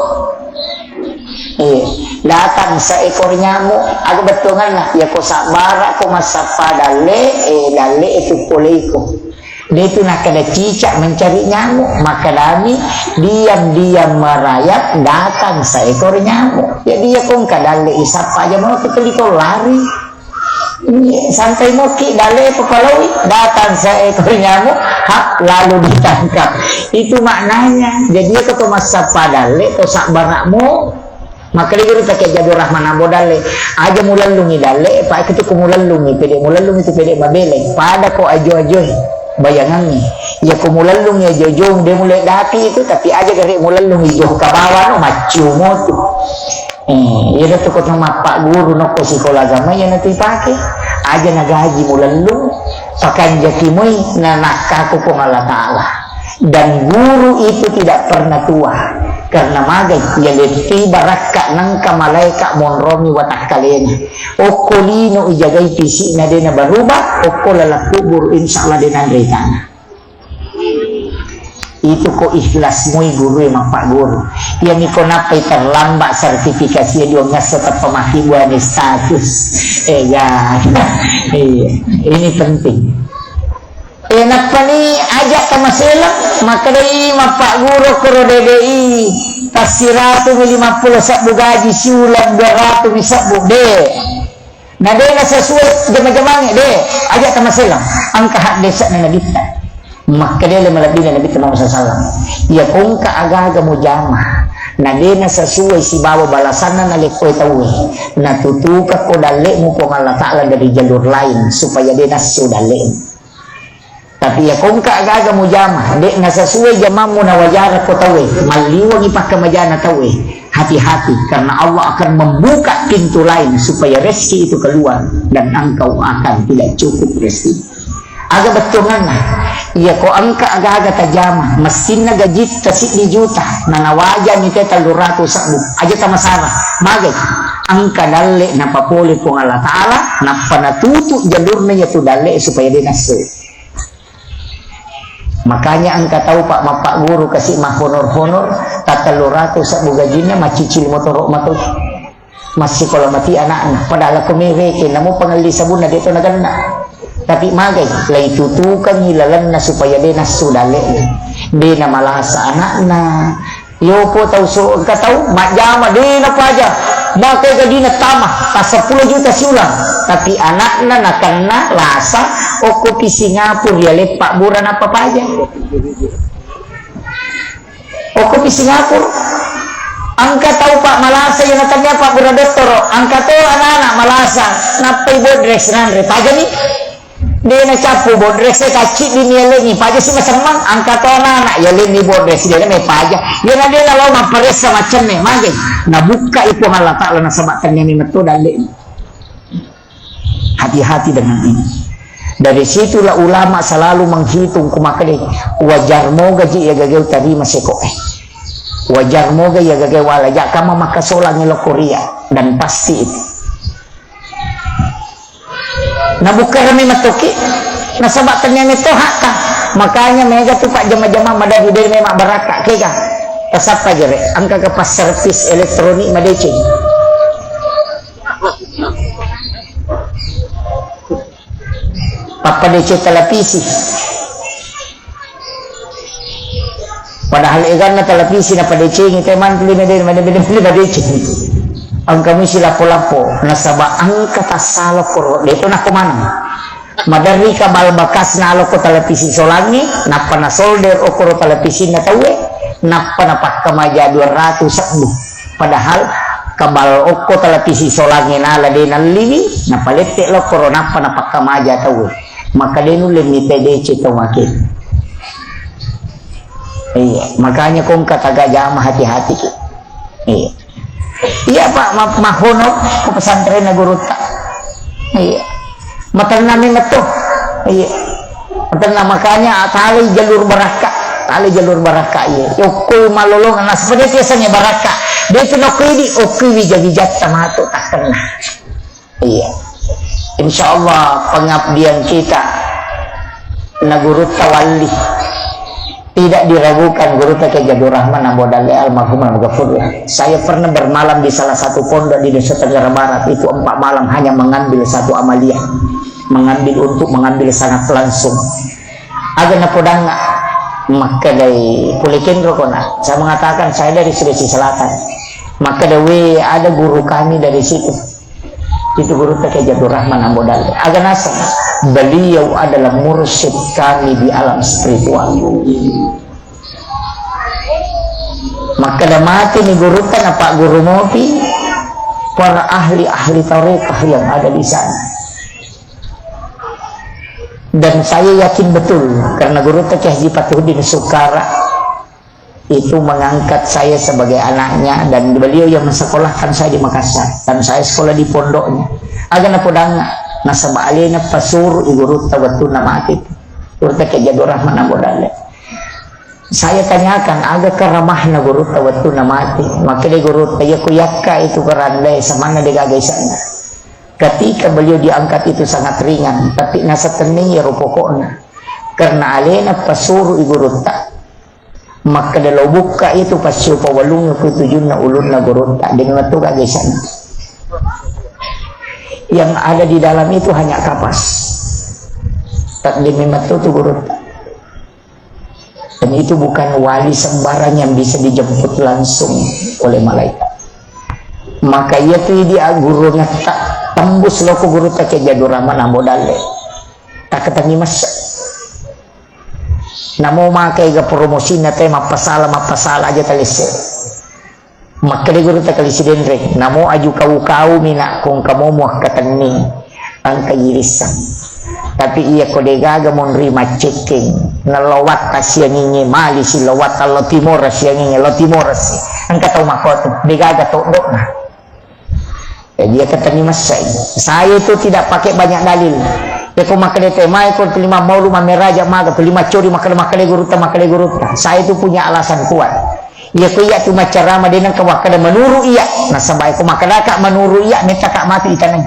Eh, datang seekor nyamuk, aga bettuanna, ya ko sabbara ko massappa dalle, eh, dalle itu poleiko. Dia itu nakada cicak mencari nyamuk, maka dami diam-diam merayap datang seekor nyamuk. Jadi ya kong kadalle isappa aja mau tu keliko lari. Iya, santai moki dalle pepaloi, datang seekor nyamuk, hap, lalu ditangkap. Itu maknanya. Jadi ya keto massappa dalle, to sabbarakmu, Makkedai guru take Jabur Rahman Ambo dalle, aja mulellungi dalle, pa ketu ko mulellungi, pede mulellungi tu pede mabele, pada ko ajo-ajoi, bayangangi. Iya ko mulellungi ajo-ajong, de mulle dati itu, tapi aja gare mulellungi jo kabawa no, maccu motu. Eh, iya tu ko no mappa guru no ko sikola agama iya natu ipake. Aja nagaji mulellung, pakanjaki moi na nakkaku Puang Allah Ta'ala. Dan guru itu tidak pernah tua. Karena magai, iya lettu barakka nengka malaika monromi watakkalena. Okko lino ijagai fisikna dena berubah, okko laleng kubur insya Allah dena anre tana. Itu ko ikhlas mui guru e mappagguru. Iya miko nappai terlambat sertifikasi dua ngasso teppa mati buane status. Eh, ya. Iya, ini penting. E, nappani aja tamaseleng, makkedai mappagguru koro D D I, tassiratumi lima puluh sebbu gaji siuleng dua ratumi sebbu, de. Na de na sesuai jama-jamange, de. Aja tamaseleng, engka haddese'na nabitta. Makkedai le malebbina Nabitta Muhammad sallallahu alaihi wasallam, iya ko engka aga-aga mujama na de' nasesuai sibawa balasanna nalekkoe tauwe, natutukakko dalle'mu Puang Allah Ta'ala dari jalur lain supaya de' nassu dalle'mu. Tapi iya ko engka aga-aga mujama de' nasesuai jamammu nawajarakko tauwe, malliwangi pakkamajana tauwe, hati-hati karena Allah akan membuka pintu lain supaya rezeki itu keluar dan engkau akan tidak cukup rezeki. Aga bettuanganna? Iya ko engka aga-aga tajama, messinna gajitta siddi juta, nanawajani te tellu ratu sebbu, aja tamasara. Magai? Engka dalle napapole Puang Allah Ta'ala, nappa natutu jalurna iyatu dalle supaya de' nassu. Makanya engka tau, Pak, mappagguru kasi mahonor-honor, ta tellu ratu sebbu gajinna, maccicil motoro' matu. Massikola mati anakna, padahal ko mereke, namo pangelli sabunna de' to nagenna. Tapi magai, laitutukangi lalenna supaya de' nassu dalle'na. De' namalasa anakna. Yopo tau so, engka tau majjama de' napaja. Maka gajina tama, ta seppulo juta siulang. Tapi anakna nakenna lasa, okkopi Singapura, riale pabbura napapaja. Okkopi Singapura. Engka tau, Pak, malasa iya natannia pabbura dottoro, engka to anak-anak malasa, nappai bodres nanre, pajani. De' nacappu bodres e, kacciddi nialengi, paja si masemmang, engka to anak-anak, yalenni bodres, de' na mepaja. Iya na de' nalao mapparessa maccenne, mage. Nabukka i Puang Allah Ta'ala nasaba' tannia memetto dalle. Hati-hati dengan ini. Dari situlah ulama selalu menghitung, ku makkeda, wajar moga ji iya gagau tarima sekoe. Wajar moga iya gagau wala, jakka maka solangi lokko ria, dan pasti itu. Nabukka rami matoki, nasaba' tania metto hakka. Makanya mega tu Pak jama-jama madadi dari memang barakka, kega. Tasappa jere, engka ke pas servis elektronik madeceng. Pappadeceng televisi. Padahal eganna televisi napadecengi, te mantu lima de-, mane-, mane-, mane-, madeceng. Engka misi lappo-lappo, nasaba' engka tassalo koro, de' to nako maneng. Maderri kabal bekas nalo ko televisi solangi, nappa nasolder okoro televisinna tauwe, nappa napakkamaja dua ratus sebbu. Padahal kabal okko televisi solangnge nala de' nalliwi, napalette lokkoro nappa napakkamaja tauwe. Maka de' nulle mita deceng tau make. Iya, makanya ko engka taga jama hati-hati ki. Iya. Iya, Pak, ma-, mahono ko pesantrenna gurutta. Iya. Matenna memang to. Iya. Matenna, makanya talai jalur barakka. Talai jalur barakka, iya. Okko malolong, nah, seperti biasanya barakka. De' tu nokko idi, okko wija-wijatta matu takkenna. Iya. Insya Allah pengabdian kita na gurutta walli. Tidak diragukan gurutta Kiai Jadul Rahman Ambo Dalle almarhum almaghfur. Saya pernah bermalam di salah satu pondok di Nusa Tenggara Barat, itu empat malam hanya mengambil satu amaliah, mengambil untuk mengambil sanad langsung. Aga napodangnga, makkedai, pole kenro kona. Saya mengatakan saya dari Sulawesi Selatan. Makkedai, we, ada guru kami dari situ. Itu gurutta Kiai Jadul Rahman Ambo Dalle. Aga naseng, beliau adalah mursyid kami di alam spiritual. Makkeda mateni gurutta, napagguru mopi para ahli-ahli tarekat yang ada di sana. Dan saya yakin betul, karena gurutta Kiai Haji Fatuhuddin Sukara itu mengangkat saya sebagai anaknya, dan beliau yang mensekolahkan saya di Makassar, dan saya sekolah di pondoknya. Aga napodangnga, nasaba alena pasuru i gurutta wettunna mati. Gurutta Kiai Jadul Rahman Ambo Dalle. Saya tanyakan, aga karamahna gurutta wettunna mati? Makkeda gurutta, iya ku yakka itu kerandai, samanna de gaga isanna. Ketika beliau diangkat itu sangat ringan, tapi nasatenning iyaro pokokna. Karena alena pasuru i gurutta. Makkeda lo bukka itu, passio pawalungi ku tujunna ulunna gurutta, de memang to gaga isanna. Yang ada di dalam itu hanya kapas. Tak de memang to tu gurutta. Dan itu bukan wali sembarang yang bisa dijemput langsung oleh malaikat. Maka iya tu idi gurungetta tembus loko gurutta Kiai Jadul Rahman Ambo Dalle. Takkatenni massa. Namo maka ega promosinna te mappasala, mappasala aja talesse. Makkeda gurutta Kali Sidenreng, namo aju kau-kau mina kong kamu muakkatenni engka irisseng. Tapi iya ko degaga monri maccekkeng, nallo watta sianginge mali si lo watta lo timora sianginge lo timora si. Engka tau makkotu, degaga toddo'na. Jadi, ya, ketemu masai. Saya itu tidak pakai banyak dalil. Ya, ko makkeda te mai ko tuli mammaulu mammeraja maga tuli maccori makkeda makkeda gurutta makkeda gurutta. Saya itu punya alasan kuat. Ya, ko iya tu maccarama de nengka makkeda menurut iya. Nasaba ko makkeda ka menurut iya metta ka matu itanai.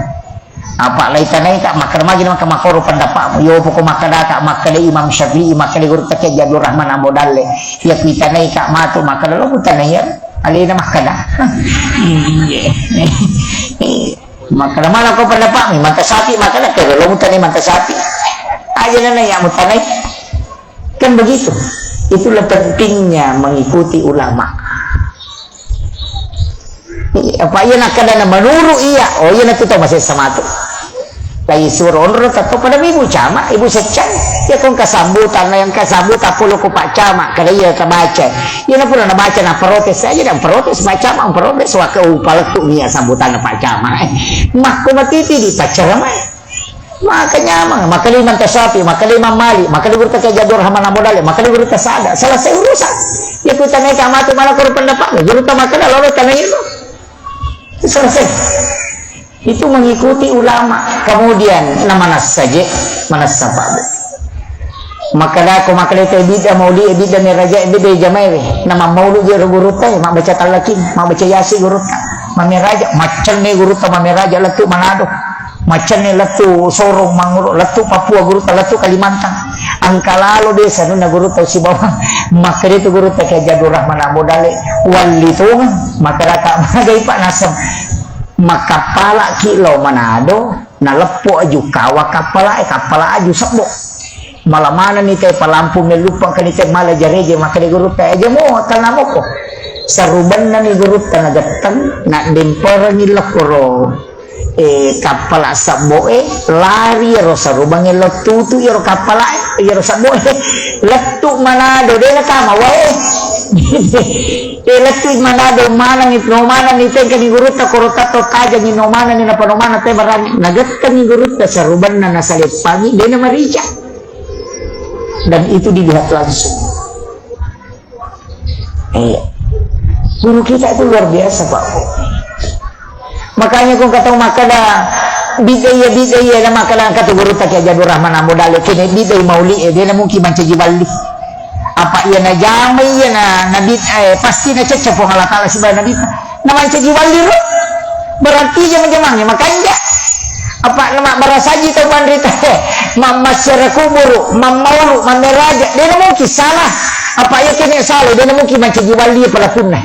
Apa lai tanai ka makkeda magi maka makoro pendapatmu. Yo poko makkeda ka makkeda Imam Syafi'i makkeda gurutta ke Jabir Rahman Ambo Dalle. Ya, ku itanai ka matu makkeda lo ku tanai ya. Alena makkeda. Iya. Makkeda mana ko pendapatmu? Manta sapi makkeda, kero lo mutanai manta sapi. Aja nana ya mutanai. Kan begitu. Itulah pentingnya mengikuti ulama. Iya, apa iya nakkeda na menurut iya. Oh iya, natu tau masessa matu. Lai suro onro tetto pada ibu camat, ibu seccang. Ya kong kasambutan, yang kasambutan polo ko Pak Camat, kada iya tabaca. Iya na pura nabaca na protes aja dan protes Pak Camat, protes waka upaletu nia sambutan Pak Camat. Makko matiti di pacaramai. Maka nyamang, maka lima tasapi, maka lima mali, maka di gurta ke Jabir Rahman Ambo Dalle, maka di gurta sada. Selesai urusan. Ya ku tanai kamatu mana koro pendapat, gurta maka lolo tanai itu. Selesai. Itu mengikuti ulama. Kemudian, na manassa je, manassa Pak Bu. Makkeda ko makkeda te bidda mauli, bidda meraja, bidda jamae we. Na mammaulu je ro gurutta, mabbaca tallakin, mabbaca yasi gurutta. Mameraja, maccenne gurutta mameraja lettu Manado. Maccenne lettu Sorong, Manguru, lettu Papua gurutta, lettu Kalimantan. Engka lalo desa nunna gurutta sibawa. Makkeda tu gurutta ke Jabir Rahman Ambo Dalle, walli tongeng, makkeda ka magai Pak Nasem. Makkappalaki lao Manado, naleppo aju kawa kappala e, kappala aju sebbo. Mala manenni te palampu melluppang kani te mala jareje makkeda gurutta, aja mo tanamoko. Sarubennani gurutta nagetteng, naddemperengi lokkoro, eh, kappala sebbo e, lari ero sarubangnge lo tutu ero kappala e, ero sebbo e, lettu Manado, de natama wae. Eh, lettu Manado manenni, no manenni tengkani gurutta koro tatto tajangi no manenni napa no maneng te barani. Nagettengi gurutta sarubanna nasaleppangi, de namarica. Dan itu dilihat langsung. Iya. Guru kita itu luar biasa, Pak Bu. Makanya ko katau makkeda bidda iya, bidda iya, na makkeda engka tu gurutta Kiai Jabir Rahman Ambo Dalle, kene bidda mauli e, de na mungkin mancaji walli. Apa iya najama iya na, na bid-, eh, pasti nacecce Puang Allah Taala sibawa Nabi. Na mancaji walli ro. Berarti jama-jamangnge makanja. Apa na mabbarasaji tau panrita, mammassiara kuburu, mammaulu, mammeraja, de na mungkin salah. Apa iya kene salah, de na mungkin mancaji walli pelakunna.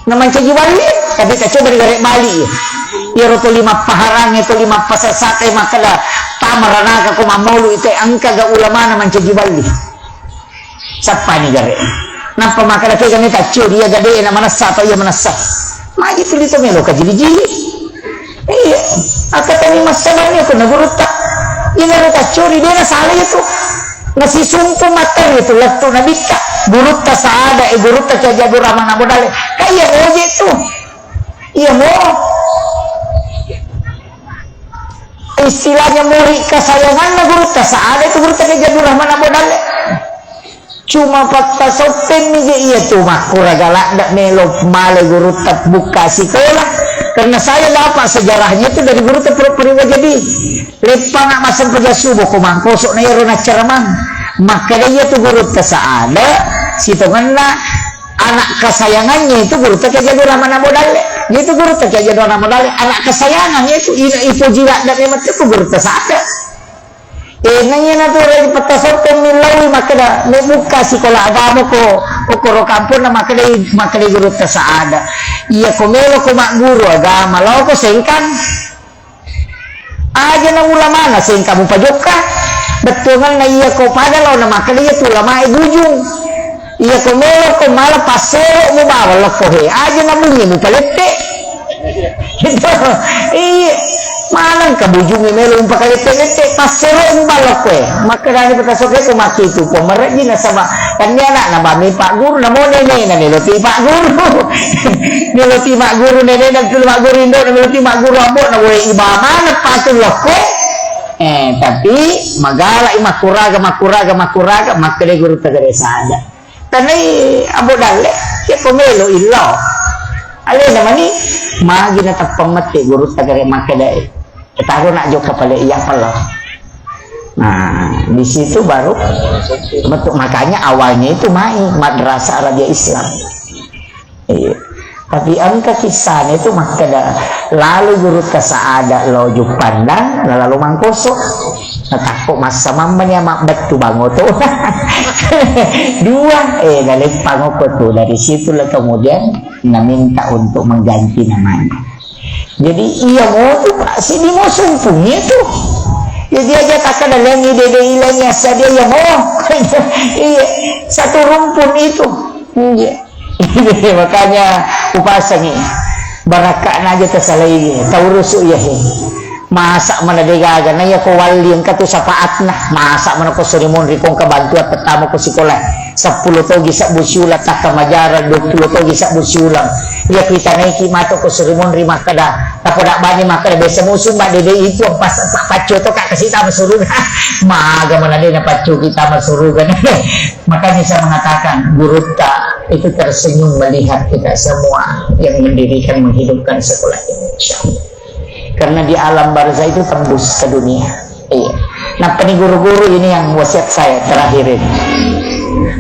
Na mancaji walli, tapi ta coba digare bali. Iyaro toli mappaharangnge, toli mappasessate makkeda, tamaranaka ko mammaulu ite, engkaga ulamana mancaji walli. Sappani gare. Nappa makkeda kega meta curi iya gade na manessa atau iya manessa. Maji tuli to melo kajili-jili. Iya, akkatani massalanni ko na gurutta. Ina ro taccuri de na salah itu. Nasisumpu materi itu lettu nabitta. Gurutta Saada, eh, gurutta Kiai Jabir Rahman Ambo Dalle. Ka iya moje tu. Iya mo. Istilahnya murid kesayanganna gurutta Saada itu gurutta Kiai Jabir Rahman Ambo Dalle. Cuma pattasoppemmi je iya tu makkuraga ladde melo male gurutta bukka sikola. Karena saya dapat sejarahnya itu dari gurutta Purwojadi. Leppanga massempajang subuh ko mangkoso na iyaro naccaramang. Makkeda iya tu gurutta Saada sitongenna anak kesayangannya itu gurutta Kiai Jabir Rahman Ambo Dalle. Itu gurutta Kiai Jabir Rahman Ambo Dalle, anak kesayangan itu ina ipoji ladde memang itu gurutta Saada. Eh, naiya natu rai pattasoppeng millaui makkeda, mebukka sikola agama ko, okkoro kamponna makkeda, makkeda gurutta Saada. Iya ko melo ko magguru agama, lao ko Sengkang. Aja na ulamana Sengkang mupajokka. Bettuanna iya ko pada lao na makkeda iya tu ulamae Bujung. Iya ko melo ko mala passero mu bawang lokko he. Aja na bunyi mupalette. Iya, maneng Tabujungngi melo umpakalette-lette, passerong balokkoe. Makkedani petasoke ko makkitu, ko marejji nasaba tannia anakna bami pagguru, namo nenena melo ti pagguru. Melo ti magguru nenena, tu magguru indona, melo ti magguru abbona, boe iba maneng patu lokkoe. Eh, tapi magalai makkuraga, makkuraga, makkuraga, makkeda guru tegere sada. Tanai Abu Dalle, ke ko melo illo. Alena mani, magi na tappa mette gurutta gare makkedae. Taro nak jokka pale iya pella. Nah, di situ baru betul. Makanya awalnya itu mai Madrasah Arabia Islam. Iya. Tapi engka kisahnya itu makkeda lalu gurutta Saada lo Juppandang, lalu mangkoso. Natakko massa mammani ama bettu bangoto. Dua, eh, naleppang okko tu. Dari situlah kemudian naminta untuk mengganti namanya. Jadi iya mo tu, Pak, sidi mo sumpung itu. Jadi aja takkan ada lagi dede ilang ya sadia iya mo. Iya, satu rumpun itu. Iya. Makanya upasangi, barakka na aja tasalai, taurusu iya he. Masa mana degaga na iya ko walli engka tu sapaatna. Masa mana ko suri monri ko engka bantuan pertama ko sikola. Seppulo togi sabbu siulang takka majara, dua puluh togi sabbu siulang. Iya kita naiki mato ko suri monri makkeda, tapoda bani makkeda biasa musim mak dede itu pas pacco to kak kasih tama suruga. Maga mana dena pacco kita masuruga. Makanya saya mengatakan, gurutta itu tersenyum melihat kita semua yang mendirikan, menghidupkan sekolah ini, insya Allah. Karena di alam barzah itu tembus ke dunia. Iya. Nah, ini guru-guru ini yang wasiat saya terakhir ini.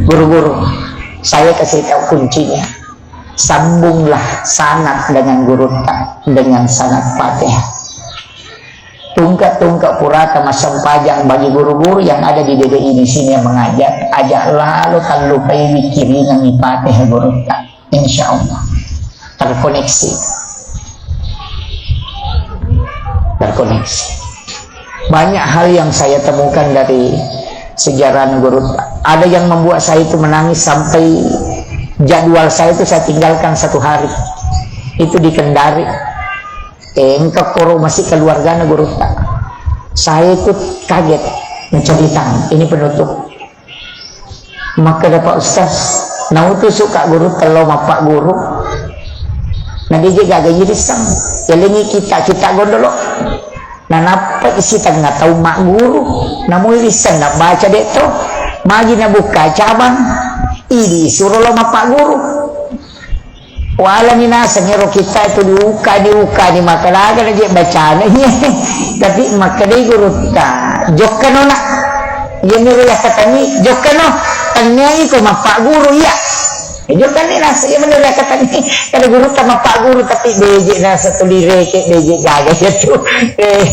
Guru-guru, saya kasih tahu kuncinya. Sambunglah sanad dengan gurutta dengan sanad Fatihah. Tungke-tungke purata massempajang bagi guru-guru yang ada di D D I di sini yang mengajar, aja lalo tallupai wikiringan Fatihah gurutta. Insya Allah. Terkoneksi. Terkoneksi. Banyak hal yang saya temukan dari sejarah gurutta. Ada yang membuat saya itu menangis sampai jadwal saya itu saya tinggalkan satu hari. Itu di Kendari. Eh, engka koro masih keluargana gurutta. Saya itu kaget menceritakan. Ini penutup. Makkeda Pak Ustaz, nautusu ka gurutta lao mappagguru. Na deje gaga irisseng. Yalengi kita, kita gondolo. Nanappa isi tengnga tau magguru. Namui risseng nabbaca de to. Magi nabukka cabang. Idi suro lao mappagguru. Walani naseng ero kitta itu diukani, ukani, makkeda aga na je bacana. Tapi makkedai gurutta, jokkano nak. Iya miro yakkatenni, jokkano. Tennia iko mappagguru iya. Eh, jokkani naseng iya miro yakkatenni. Kada gurutta mappagguru tapi beje naseng tuli reke, beje gaga iya tu. Eh,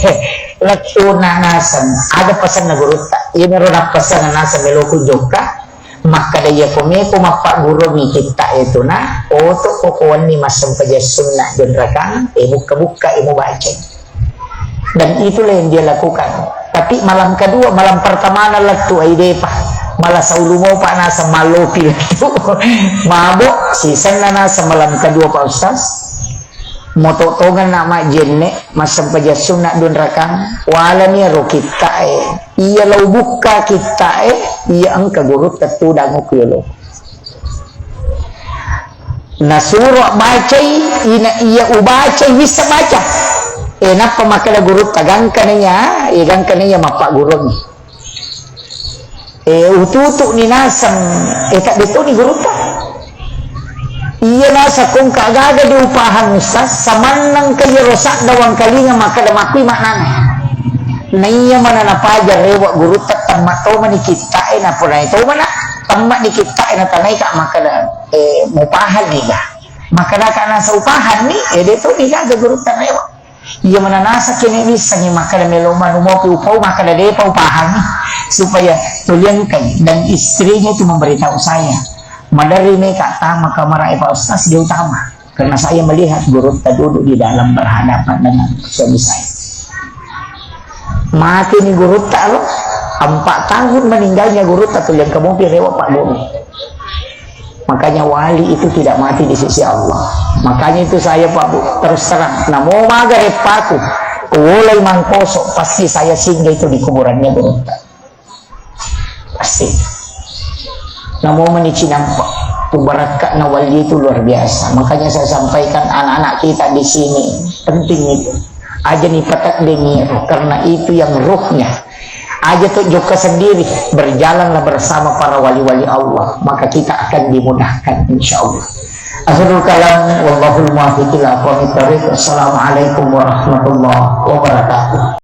lettuna naseng. Aga pesanna gurutta. Iya miro nappesang naseng meloku jokka. Makkeda, iya ko meko mappaggurungngi kitta e tu na, oto ko ko wenni massempajang sunna dunrakang, e bukka-bukka e mubacai. Dan itulah yang dia lakukan. Tapi malam kedua, malam pertama na lettu ai depa. Malah saulu mopa naseng mallopi lettu. Mabo, sisenna naseng malam kedua Pak Ustaz. Moto tongeng na majjenne, massempajang sunna dunrakang, walani ero kitta e. Iya lao bukka kitta e, iya engka gurutta tudang okko yolo. Nasuro bacai, ina iya ubacai, wissa baca. E, nappa makkeda gurutta, gangkana iya, e, gangkana iya mappaggurungngi. E, ututu ni naseng, e, tak betul ni gurutta. Iya naseng kongka gaga diupahang Ustaz, samannang ke yero sadda wangkalinga makkeda makkui maknana. Na iya mana napaja rewa gurutta temma tomani kitta e, napunai tomana, temma ni kitta e, natanai ka makkeda, e, mupahang ni ga. Makkeda ka nasa upahang ni, e, de to ni gaga gurutta rewa. Iya mana naseng kene wissengi makkeda melo manu mopi upau makkeda depa upahangi supaya tuli engkai dan istrinya itu memberitahu saya. Maderri meka tama kamar e Pak Ustaz dia utama karena saya melihat gurutta duduk di dalam berhadapan dengan suami saya. Mati ni gurutta lo, empat tahun meninggalnya gurutta tuli engka mopi rewa Pak Guru. Makanya wali itu tidak mati di sisi Allah. Makanya itu saya Pak Bu, terus terang. Namo maga reppaku, Ko wolai mangkoso, pasti saya singgah itu di kuburannya, Gurutta. Pasti. Namo meni cinampa, tu barakka'na wali itu luar biasa. Makanya saya sampaikan anak-anak kita di sini, penting itu. Aja ni pateddeng iro, karena itu yang ruhnya. Aja tu jokka sendiri, berjalanlah bersama para wali-wali Allah, maka kita akan dimudahkan, insya Allah. Akhirul kalam, wallahul muwaffiq ila aqwamit thariq. Assalamualaikum warahmatullahi wabarakatuh.